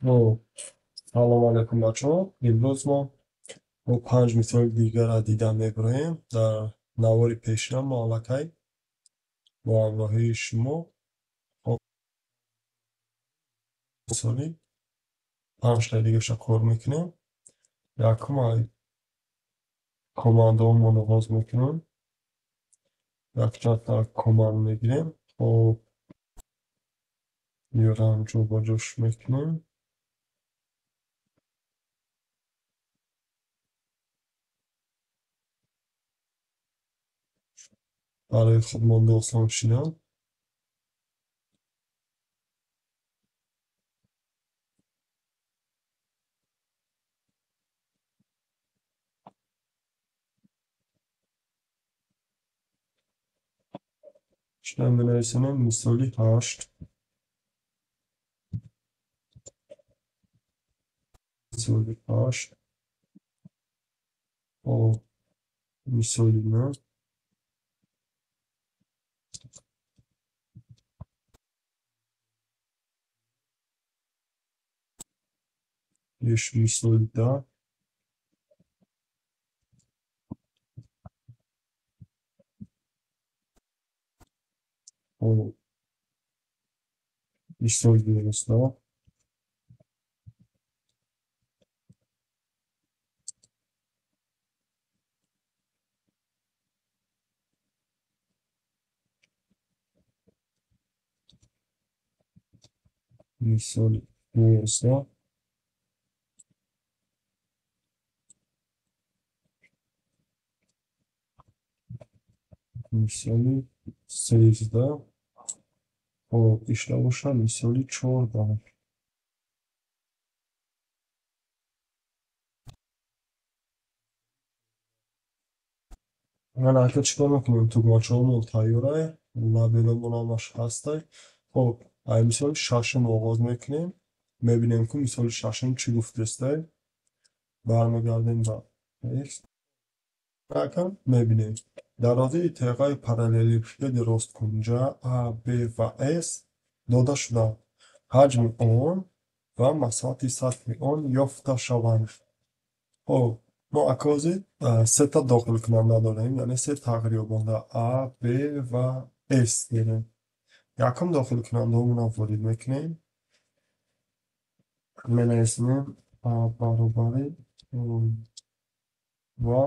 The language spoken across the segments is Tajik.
Салом алайкум, бачаҳо. Имрӯз мо бо панҷ мисоли дигарро дида мебароем. Дар навори пешина мо аллакай бо ҳамроҳии шумо мисоли панҷтаи дигарша кор мекунем. Якум, ай командаҳомон оғоз мекунем. Якчандта команд мегирем. Хоб, ёрам ҷобаҷош мекунем. Барои худмонда осон шидан. Чидан менависем? Мисоли 8, мисоли 8, хоб, мисоли 9, еш мисоли 10, хоб, мисоли 11, мисоли 12, мисоли 13, хоб, ишла бошад мисоли 14. Ман ака чӣ кор мекунем? Тугмачаҳомон тайёрай, лабеломон ҳамаш ҳастай. Хоб, ай мисоли шашум оғоз мекунем. Мебинем, ки мисоли шашум чӣ гуфтестай. Бармегардем ба текст. Ака мебинем. Дарозии теғаи параллелепипеди росткунҷа А, Б ва С дода шудаанд. Ҳаҷми он ва масоҳати сатҳи он ёфта шаванд. Хоб, мо акози сета дохилкунанда дорем, яъне се тағйирёбанда А, Б ва С дорем. Якум дохилкунандаҳомонро ворид мекунем. Менависем А баробари ва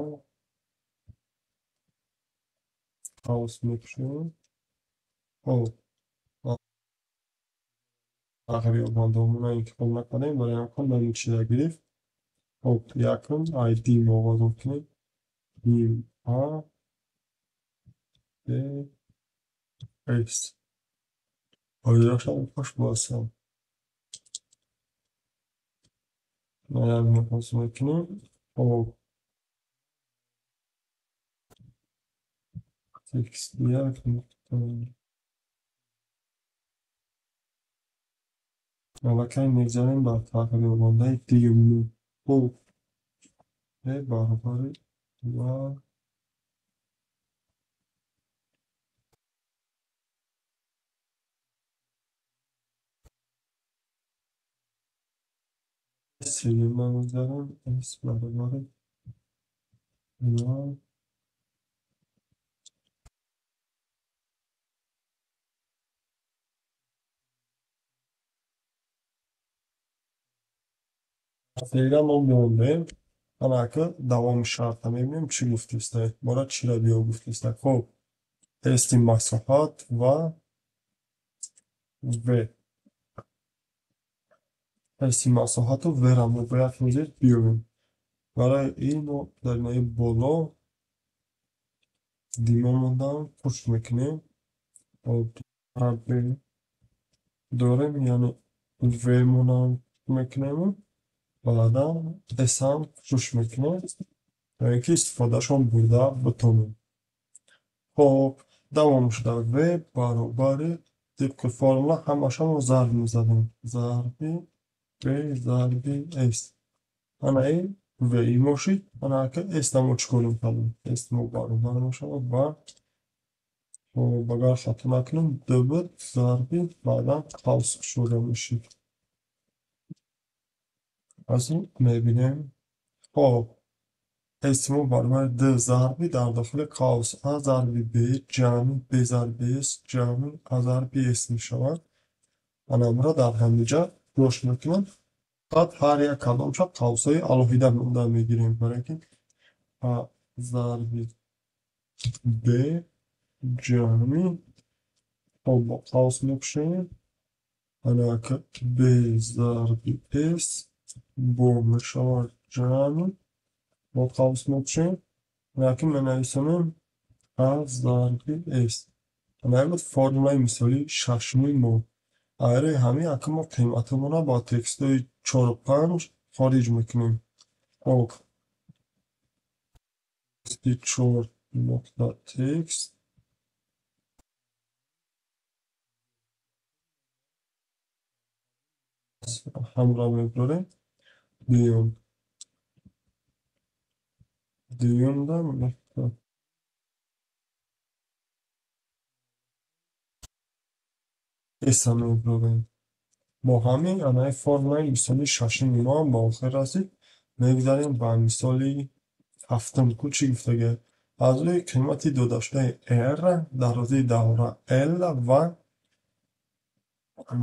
қавс мекушем. Хоб, тағйирёбандаҳомонро интихоб накардем, барои ҳамин номи чиза гирифт. Хоб, якум ай дим оғоз мекунем. Дим А, Б, С. Оилашам хош бошам. Оғоз мекунем. Хоб, текст як нуқта. Аллакай мегзарем ба тағйирёбандаи дим. Хоб, Б баробари ва сеюма мегзарем. С баробари ва феълан мо мондем. Ана ака давоми шарта мебинем, чӣ гуфтестай. Мора чиро биё гуфтестай. Хоб, тести масоҳат ва В. Тести масоҳату В-ра мо бояд ҳозир биёбем. Барои ин мо дар инаи боло дима мондаам, пушт мекунем. Хоб, А, Б дорем, яъне В монам мекунему, баъдан С-ам пӯшиш мекунем, то ин ки истифодаашон бурда битонем. Хоб, давом шуда В баробари тибқи формула ҳамаша мо зарб мезанем. Зарби Б зарби С. Ана ин В ин бошид. Ана ака С-да мо чӣ кор мекардем? С мо баробар мешавад ба, хоб, агар хато накунем, Д буд зарби баъдан қавс кушода мешид. Аз ин мебинем. Хоб, S мо баробари д зарби дар дохили қавс А зарби Б ҷамъи Б зарби С ҷамъи А зарби С мешавад. Анамро дар ҳаминҷа ҷош мекунем. Фақат ҳар як кадомша қавсҳои алоҳида монда мегирем, барои ки А зарби Б ҷамъи, хоб, бо қавс мекушоем. Ана Б зарби С бо мешавад ҷамъи, бо қавс мекушоем. Ана менависонем А зарби С. Ана буд формулаи мисоли шашуми мо. Айрои ҳамин ака мо қиматҳомонро бо текстҳои чору панҷ хориҷ мекунем. Хоб, тексти чор нуқта текст ҳамро мебарем. Дуюм. Дуюмда нуқта С мебарем. Бо ҳамин анаи формулаи мисоли шашуми мо ҳам ба охир расид. Мегузарем ба мисоли ҳафтум. Ку чӣ гуфтагист? Аз рӯи қимати додашудаи R дарозии давра L ва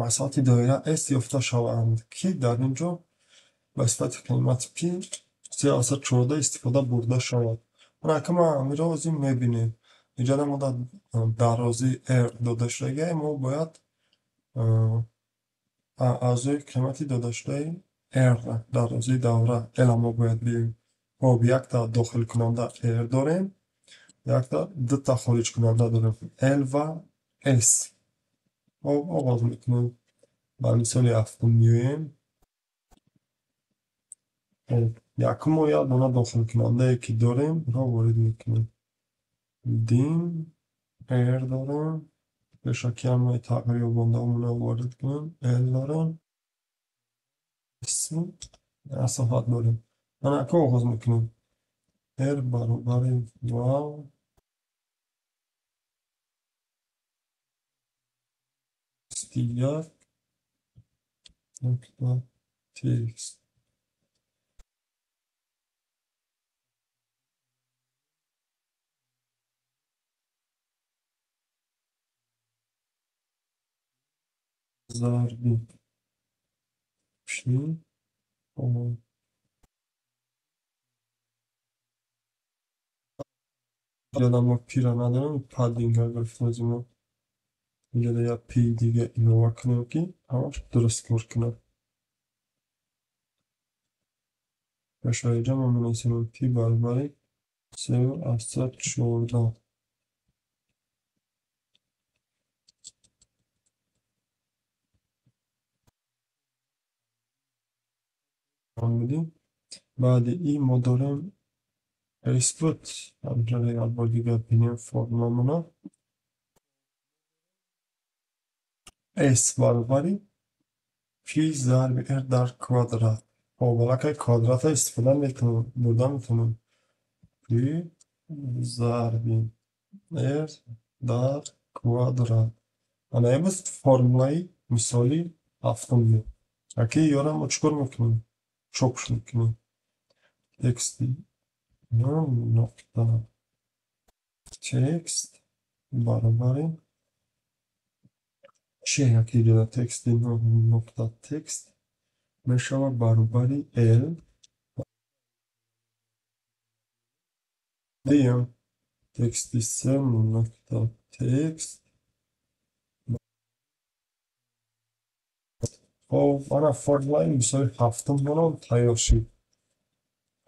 масоҳати доира S ёфта шаванд, ки дар ин ҷо ба сифати қимати пи 3,14 истифода бурда шавад. Ана мо ҳаминро озим мебинем. Инҷа мо дарозии R дода шудагист, мо бояд аз рӯи қимати додашудаи R дарозии давра L мо бояд биёем. Хоб, якта дохилкунанда R дорем, якта дута хориҷкунанда дорем, L ва S. Хоб, оғоз мекунем. Ба мисоли ҳафтум меоем. Хоб, якум мо як дона дохилкунандае ки дорем, ро ворид мекунем. Дин R дорем, пешакӣ ҳамаи тағйирёбандаҳомонро ворид кунем. L дорем, S масоҳат дорем. Ана ака оғоз мекунем. R баробари val як нуқта текст зарби пи. Инҷа мо пира надорем, паддинга гирифтем мо. Инҷа як пи дига илова кунем, ки ҳамаш дуруст кор кунад. Пеша инҷа мо менависем пи баробари 3,14. Баъди ин мо дорем S буд. Ҳамҷода як бор дига бинем формуламона. S баробари пи зарби R дар квадрат. Хоб, аллакай квадратро истифода бурда метавонем. Пи зарби R дар квадрат. Ана ин буд формулаи мисоли ҳафтум. Аки ёра мо чӣ кор мекунем? Чопш мекунем. Тексти нуқта текст баробари чи? Яки иҷода тексти нуқта текст мешавад баробари L. Дуюм, тексти се нуқта текст. Хоб, ана формулаи мисоли ҳафтумонам тайёр шуд.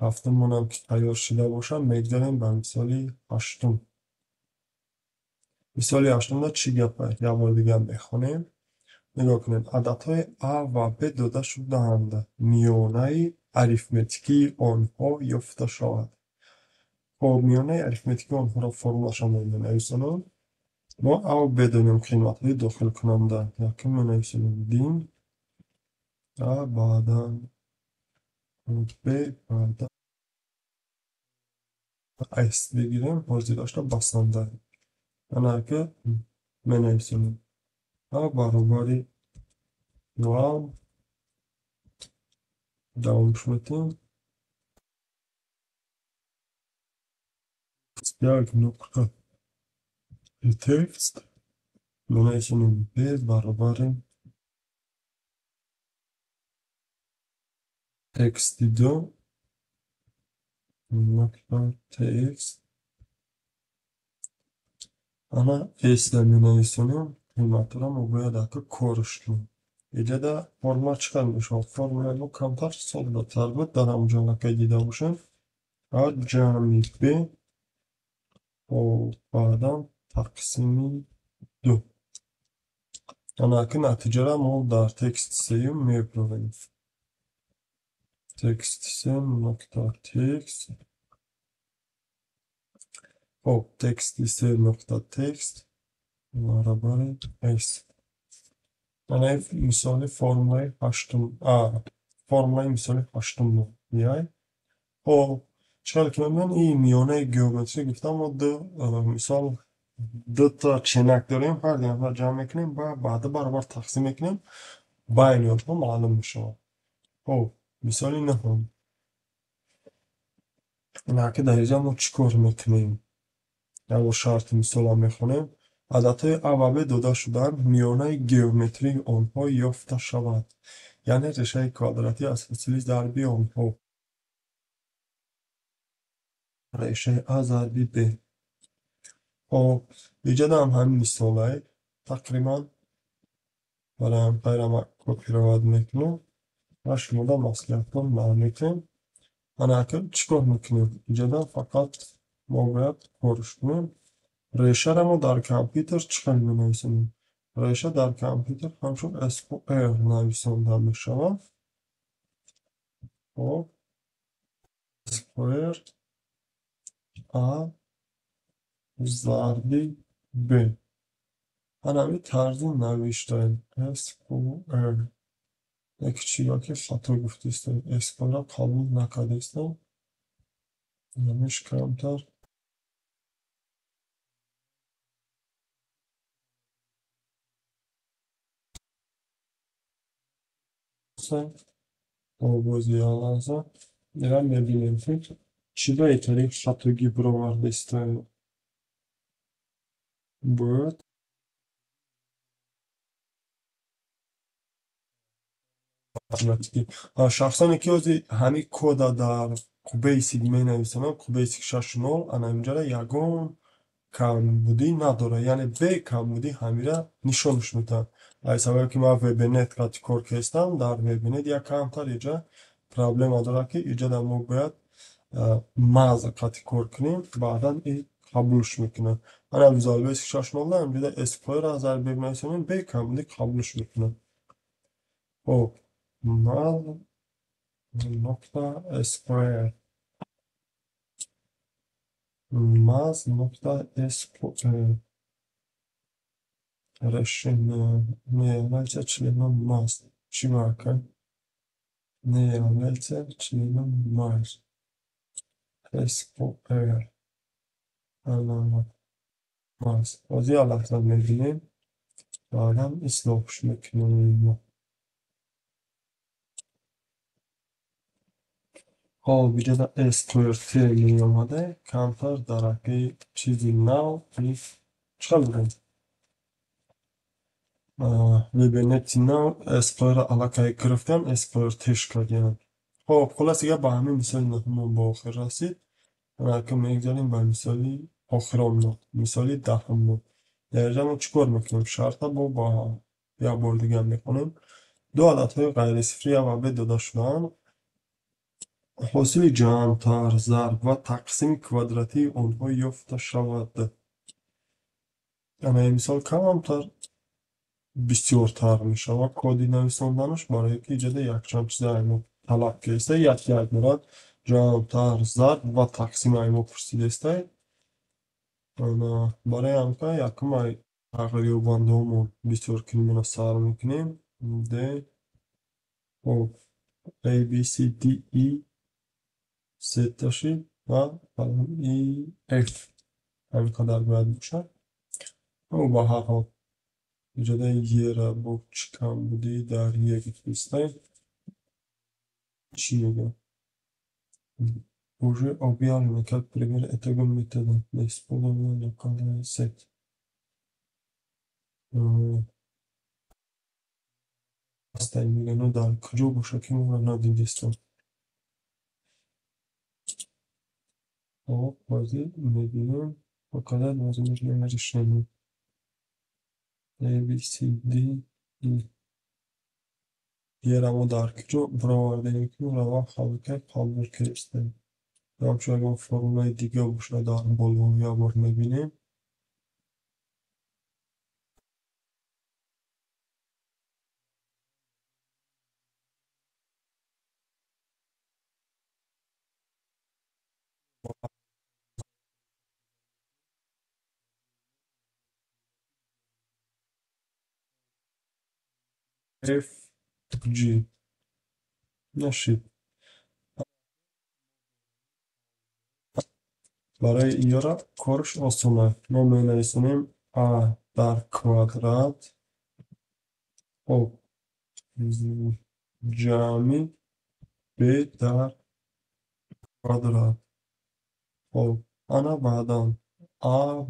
Ҳафтумонам ки тайёр шуда бошад, мегузарем ба мисоли ҳаштум. Мисоли ҳаштумда чӣ гап аст? Як бор дига мехонем. Нигоҳ кунед, ададҳои А ва Б дода шудаанд. Миёнаи арифметикии онҳо ёфта шавад. Хоб, миёнаи арифметикии онҳоро формулаша мо менависонем. Мо А ва Б дорем қиматҳои дохилкунанда. Якум менависонем дин А, баъдан Б, баъдан S бигирем, ҳозирашро басанда. Ана ака менависонем. А баробари val Давомш метиҳем. Як нуқта текст менависонем b баробари тексти ду нуқта текст. Ана s-да менависонем. Қиматро мо бояд ака корш кунем. Иҷода формула чӣ қадр мешавад? Формулаи мо камтар соддатар буд, дар ҳамонҷо аллакай дида бошем. А ҷамъи b баъдан тақсими ду. Ана ака натиҷаро мо дар тексти сеюм мебарем. Тексти се нуқта текст. Хоб, тексти се нуқта текст баробари s. Ана мисоли формулаи ҳаштум, формулаи мисоли ҳаштум меяй. Хоб, чӣ қадр ки мебинем, ин миёнаи геометрӣ гуфтам, мо ду мисол дута ченак дорем, ҳар дуямро ҷамъ мекунем ва ба ду баробар тақсим мекунем, байни онҳо маълум мешавад. Хоб, мисоли нӯҳум. Ин дар инҷа мо чӣ кор мекунем? Як бор шарти мисолро мехонем. Ададҳои а ва б дода шудаанд, миёнаи геометрии онҳо ёфта шавад. Яъне решаи квадратӣ аз ҳосили зарби онҳо. Решаи а зарби б. Хоб, иҷода ҳам ҳамин мисолай тақрибан. Барои ҳам ман копировать мекунам ва шумода маслиҳатҳо намекунем. Ана ака чӣ кор мекунем? Иҷода фақат мо бояд корш кунем. Решаро мо дар компютер чӣ хел менависонем? Реша дар компютер ҳамчун SQR нависонда мешавад. Хоб, SQR A зарби B. Ана ҳамин тарзи навиштаем. SQR. Яке чиро ки хато гуфтистем. SQR-ро қабул накардистем. Намиш камтар. Бози як лаҳза. Ира мебинем ки чӣ ба итари хатогӣ бировардистем. Бояд шахсоне ки ҳозир ҳамин кода дар QBasic менависонанд, QBasic 6.0, ана инҷара ягон камбудӣ надорад, яъне бе камбудӣ ҳамира нишонаш медиҳад. Аз сабабе ки ман VBNet қати кор кардам, дар VBNet як камтар иҷа проблема дорад, ки иҷода мо бояд маз қати кор кунем, баъдан ин қабулш мекунад. Ана Visual Basic 6.0 инҷода SQL-ро аз зарби бинависонем, бе камбудӣ қабулш мекунад. Хоб, маз нуқта SQL. Маз нуқта SQL. Решение не является членом маз. Чӣ маъка? Не является членом маз. SQL. Ана маз. Ҳозир як лаҳза мебинем. Баъдан ислоҳш мекунем. Хоб, иҷода SQRT меомада, камтар дар акаи чизи нав чӣ хел бигӯем? VBNet-и нав SQR-ро аллакай гирифтан, SQRT-ш кардианд. Хоб, хулоса гап ба ҳамин мисоли нӯҳумон ба охир расид. Ана мегзарем ба мисоли охиронмо, мисоли даҳуммо. Дар инҷа мо чӣ кор мекунем? Шарта бо як бор дигар мехонем. Ду ададҳои ғайрисифрӣ А ва Б дода шудаанд. Ҳосили ҷамъ, тарҳ, зарб ва тақсими квадратии онҳо ёфта шавад. Ана ин мисол камтар бисёртар мешавад коди нависонданаш, барое ки иҷода якчанд чиза мо талаб кардааст. Як як дорад ҷамъ, тарҳ, зарб ва тақсим мо пурсидааст. Барои ҳамка якум тағйирёбандаҳомо бисёр кунимона сар мекунем. D, хоб, A, B, C, D, E сеташи ва E, F ҳамин қадар бояд бошад. Ба ҳар ҳол иҷодаи Е-ра бо чӣ камбудӣ дар Е гуфтистем. Чӣ мегӯяд? Уже объявлено как пример этого метода. Неисполненная локальная сеть. Ҳастай мегӯяд, но дар куҷо бошад, ки моро надидистем. Хоб, ҳозир мебинем. Показать возможное решение. A, B, C, D, E. Ера мо дар куҷо баровардем, ки моро вақт аллакай қабул кардистем. Ҳамчун ягон формулаи дига бошад, дар боло як бор мебинем. F, G. Нашид. Барои иёра корш осон аст. Мо менависонем А дар квадрат, хоб, ҷамъи Б дар квадрат. Хоб, ана баъдан А,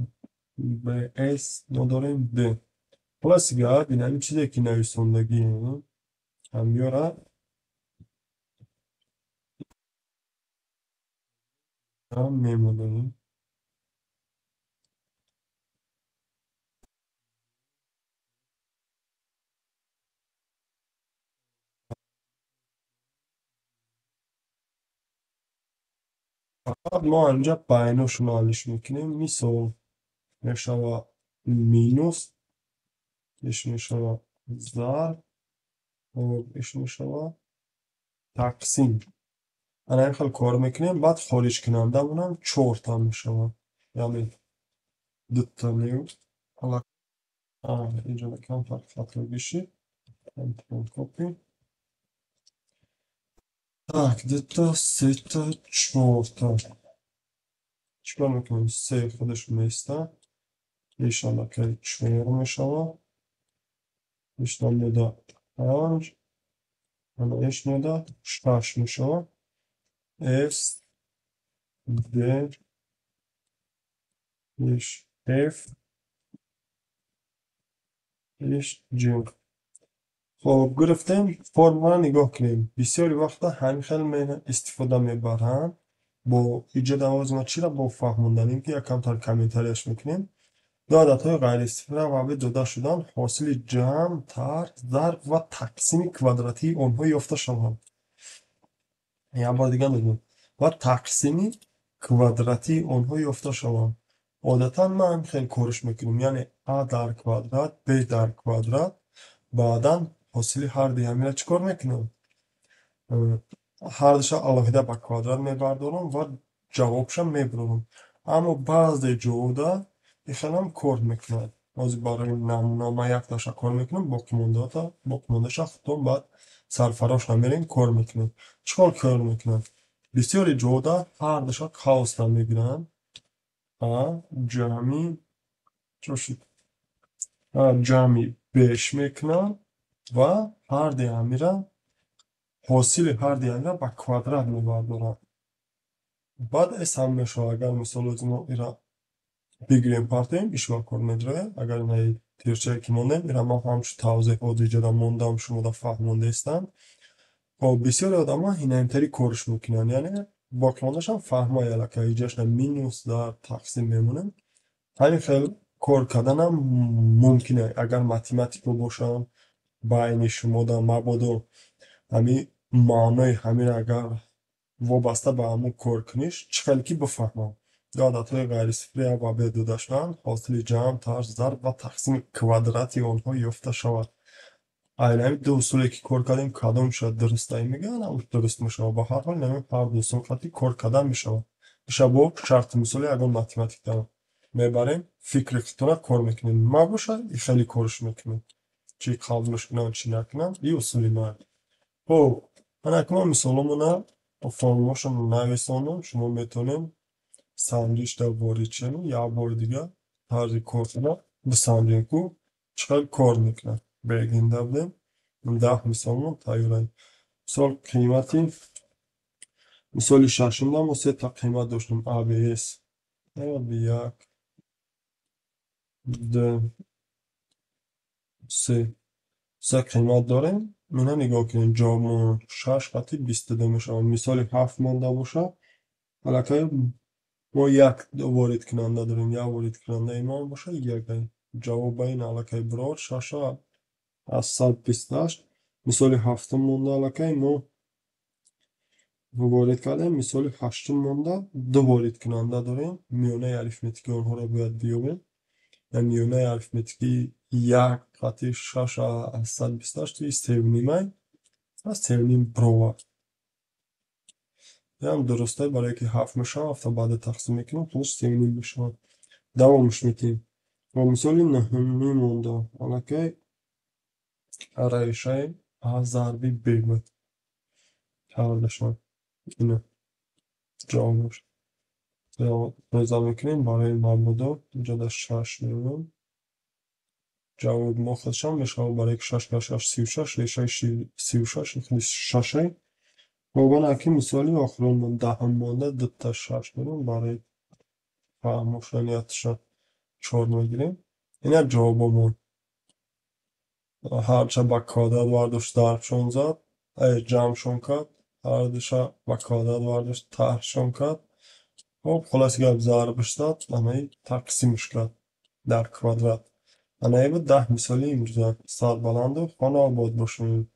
Б, С мо дорем Д. Хулоси гап, ин ҳамин чизе ки нависондагием, ҳамёра мемонем. Фақат мо инҷа байношонро ҳаллиш мекунем. Мисол мешавад минус, иш мешавад зарб, хоб, иш мешавад тақсим. Ана ин хел кор мекунем, баъд хориҷкунандамонам чорта мешавад. Яъне дута нею инҷо камтар хатогӣ шид. Control copy. Так, дута, сета, чорта. Чӣ кор мекунем? Се худаш места. Иш аллакай чор мешавад. Иш намеда панҷ. Ана иш меда шаш мешавад. S, D, иш F, иш G. Хоб, гирифтем, формуларо нигоҳ кунем. Бисёри вақта ҳамин хел истифода мебаранд. Бо иҷода овози ма чиро бо фаҳмонданем, ки якамтар комментарияш мекунем. Ду ададҳои ғайрисифра ва б дода шуданд, ҳосили ҷамъ, тарҳ, зарб ва тақсими квадратии онҳо ёфта шаванд. Як бор дигар мегӯям. Ва тақсими квадратии онҳо ёфта шаванд. Одатан ман ҳамин хел кориш мекунем, яъне а дар квадрат, б дар квадрат, баъдан ҳосили ҳар дуи ҳаминро чӣ кор мекунам? Ҳардуша алоҳида ба квадрат мебардорам ва ҷавобша мебарорам. Аммо баъзе ҷода ин кор мекунад. Ҳозир барои намуна ман якташа кор мекунам, боқимондаша худтон баъд сарфарош намерем, кор мекунем. Чӣ кор кор мекунам? Бисёри ҷода ҳардуша қавсда мегиранд. А ҷамъи чӣ шуд? А ҷамъи беш мекунам ва ҳарди ҳамира ҳосили ҳарди ҳамира ба квадрат мебардорам. Баъд с ҳам мешавад. Агар мисол ози мо ира бигирем партоем, иш ба кор медирояд. Агар инаи тирчае ки мондем, ира ман ҳамчун тавзеҳ ҳозир иҷода мондам, шумода фаҳмондаистам. Хоб, бисёри одамо ҳинаимтари корш мекунанд, яъне боқимондаашам фаҳмай аллакай иҷашна минус дар тақсим мемонем. Ҳамин хел кор карданам мумкин аст, агар математико бошанд байни шумода, мабодо ҳамин маънои ҳаминро агар вобаста ба ҳамон кор куниш, чӣ хел ки бифаҳмам. Ду ададҳои ғайрисифри А ва Б дода шуданд, ҳосили ҷамъ, тарҳ, зарб ва тақсими квадрати онҳо ёфта шавад. Айни ҳамин ду усуле ки кор кардем, кадомша дуруст ай мегӯянд, ҳамон дуруст мешавад. Ба ҳар ҳол ҳамин ҳар ду усул қати кор кардан мешавад. Иша бо шарти мисоли ягон математикда мебарем, фикри худтона кор мекунем. Мабошад, и хеле корш мекунем. Чӣ қабулш кунам, чӣ накунам, и усули ман. Хоб, ана акнун ман мисолҳомона формулашонро нависонам, шумо метавонед санҷишда ворид шавед, як бори дигар тарзи кор кардан бисанҷем, ку чӣ хел кор мекунад. Бегинда будем, 10 мисолмон тайёранд. Мисол қимати Мисоли шашумда мо сета қимат доштем: А, Б, С. Як, ду, се. Се қимат дорем. Ина нигоҳ кунед, ҷавобмон шаш қати 22 мешавад. Мисоли ҳафт монда бошад, аллакай мо як воридкунанда дорем. Як воридкунандаи мо бошад як. Ҷавоб ба ин аллакай бирор 6,28. Мисоли ҳафтум монда, аллакай мо ворид кардем. Мисоли ҳаштум монда, ду воридкунанда дорем. Миёнаи арифметикии онҳоро бояд биёбем. Миёнаи арифметикии як қати 6,828 севнимай, севним бировард. Инам дурусте, барое ки ҳафт мешавад, ҳафта баъда тақсим мекунем, худаш севним мешавад. Давомаш медиҳем. Ва мисоли нуҳумӣ монда, аллакай решаи а зарби б буд. Ҳардашон ина ҷавобаш. Тоза мекунем барои мабодо, инҷода шаш меояд. Ҷавоби мо худшам мешавад, барои ки шаш кар шаш 36, решаи 36 худи шашай. Хоб, ана ки мисоли охирон, даҳум монда, дута шаш дорем, барои фаҳмо шуданияташа чор мегирем. Ина ҷавобомон. Ҳарча ба квадрат бардошт, дарбшон зад, ҷамъшон кард, ҳардуша ба квадрат бардошт, тарҳшон кард. Хоб, хулоси гап, зарбш зад, анаи тақсимш кард дар квадрат. Анаи буд 10 мисоли имрӯза. Сарбаланду хонаобод бошед.